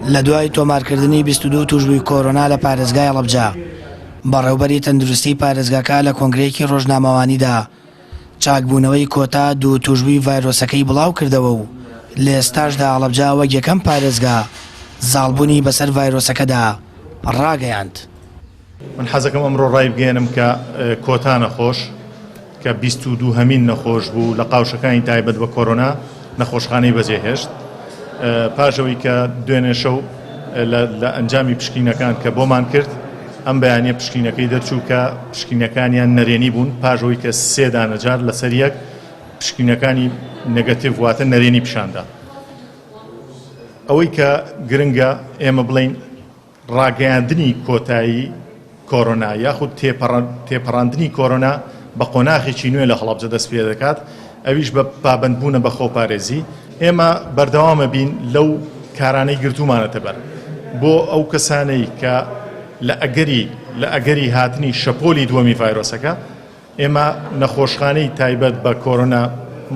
لە دوای تۆمارکردنی 22 تووشبووی کۆرۆنا لە پارێزگای هەڵەبجە، بەڕێوبەری تەندروستی پارێزگاکە لە کۆنگرەیەکی ڕۆژنامەوانیدا چاکبوونەوەی کۆتا دوو تووشبووی ڤایرۆسەکەی بڵاوکردەوە و لە ئێستاشدا هەڵەبجە وەک یەکەم پارێزگا زاڵبوونی بەسەر ڤایرۆسەکەدا ڕاگەیاند. من حەزەکەم ئەمڕۆ ڕایبگەیەنم کە کۆتا نەخۆش کە 22 هەمین نەخۆش بوو لە قاوشەکانی تایبەت بە کۆرۆنا نەخۆشخانەی بەجێهێشت پاش ئەوەی کە دوێنێ شەو لە ئەنجامی پشکینەکان کە بۆمان کرد ئەم بەیانە پشکینەکەی دەرچوو کە پشکینەکانیان نەرێنی بوون پاش ئەوەی کە سێ دانە جار لەسەر یەک پشکینەکانی نەگەتیڤ واتە نەرێنی پیشاندا ئەوەی کە گرنگە ئێمە بڵین ڕاگەیاندنی کۆتایی کۆرۆنا یاخود تێپەڕاندنی کۆرۆنا بە قۆناغێکی نوێ لە هەڵەبجە دەست پێدەکات، ئەویش بە پابەندبوونە بە خۆپارێزی، ئێمە بەردەوامە بین لەو کارانەی گرتوومانەتە بەر بۆ ئەو کەسانەی کە لە ئەگەری لە ئەگەری هاتنی شەپۆلی دووەمی ڤایرۆسەکە ئێمە نەخۆشخانەی تایبەت بە کۆرۆنا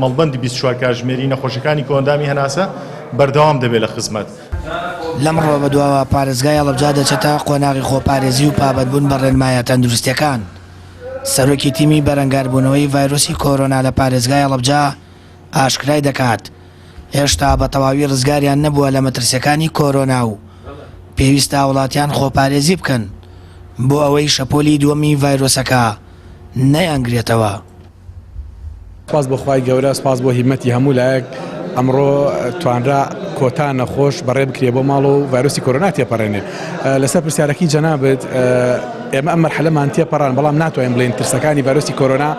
مەڵبەندی 24 کاتژمێری نەخۆشەکانی کۆئەندامی هەناسە بەردەوام دەبێت لە خزمەت. لەمڕۆوە بەدواوە پارێزگای هەڵەبجە دەچێتە قۆناغی خۆپارێزی و پابەندبوون بە ڕێنمایە تەندروستییەکان. سەرۆکی تیمی بەرەنگاربوونەوەی ڤایرۆسی کۆرۆنا لە پارێزگای هەڵەبجە ئاشکرای دەکات، هێشتا بە تەواوی ڕزگاریان نەبووە لە مەترسییەکانی کۆرۆنا و پێویستە هاوڵاتیان خۆپارێزی بکەن بۆ ئەوەی شەپۆلی دووەمی ڤایرۆسەکە نەیانگرێتەوە. سوپاس بۆ خوای گەورە، سوپاس بۆ هیمەتی هەموو لایەک، ئەمڕۆ توانرا کۆتا نەخۆش بەڕێ بکرێ بۆ ماڵ و ڤایرۆسی کۆرۆنا تێپەڕێنێ. لەسەر پرسیارەکەی جەنابت ئێمە ئەم مەرحەلەمان تێپەڕان، بەڵام ناتوانین بڵێین ترسەکانی ڤایرۆسی کۆرۆنا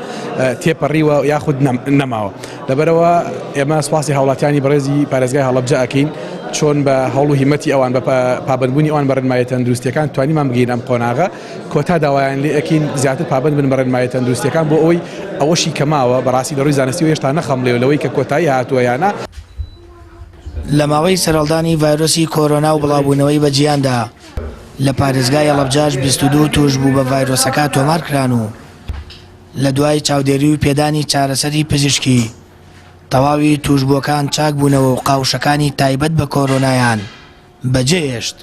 تێپەڕیوە یاخود نەماوە. لەبەرئەوە ئێمە سوپاسی هاوڵاتیانی بەڕێزی پارێزگای هەڵەبجە ئەکەین چۆن بە هەوڵ و هیمەتی ئەوان بە پابەندبوونی ئەوان بە ڕێنماییە تەندروستیەکان توانیمان بگەینە ئەم قۆناغە کۆتا داوایان لێ ئەکەین زیاتر پابەند بن بە ڕێنماییە تەندروستیەکان بۆ ئەوەی ئەوەشی کە ماوە بەڕاستی لە ڕووی زانستیەوە هێشتا نەخەمڵێوە لەوەی کە کۆتایی هاتووە یا نا. لە ماوەی سەرهەڵدانی ڤایرۆسی کۆرۆنا و بڵاوبوونەوەی بە جیهاندا لە پارێزگای هەڵەبجەش 22 تووشبوو بە ڤایرۆسەکە تۆمارکران و لە دوای چاودێری و پێدانی چارەسەری پزیشکی، تەواوی تووشبووەکان چاکبوونەوە و قاوشەکانی تایبەت بە کۆرۆنایان بەجێهێشت.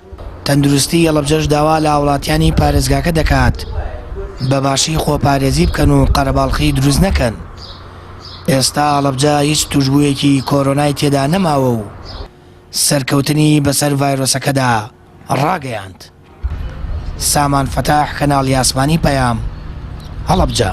تەندروستی هەڵەبجەش داوا لە هاوڵاتیانی پارێزگاکە دەکات بە باشی خۆپارێزی بکەن و قەرەباڵخی دروست نەکەن. ئێستا هەڵەبجە هیچ تووشبوویەکی کۆرۆنای تێدا نەماوە و سەرکەوتنی بەسەر ڤایرۆسەکەدا ڕاگەیاند. سامان فەتاح، کەناڵی ئاسمانی پەیام، هەڵەبجە.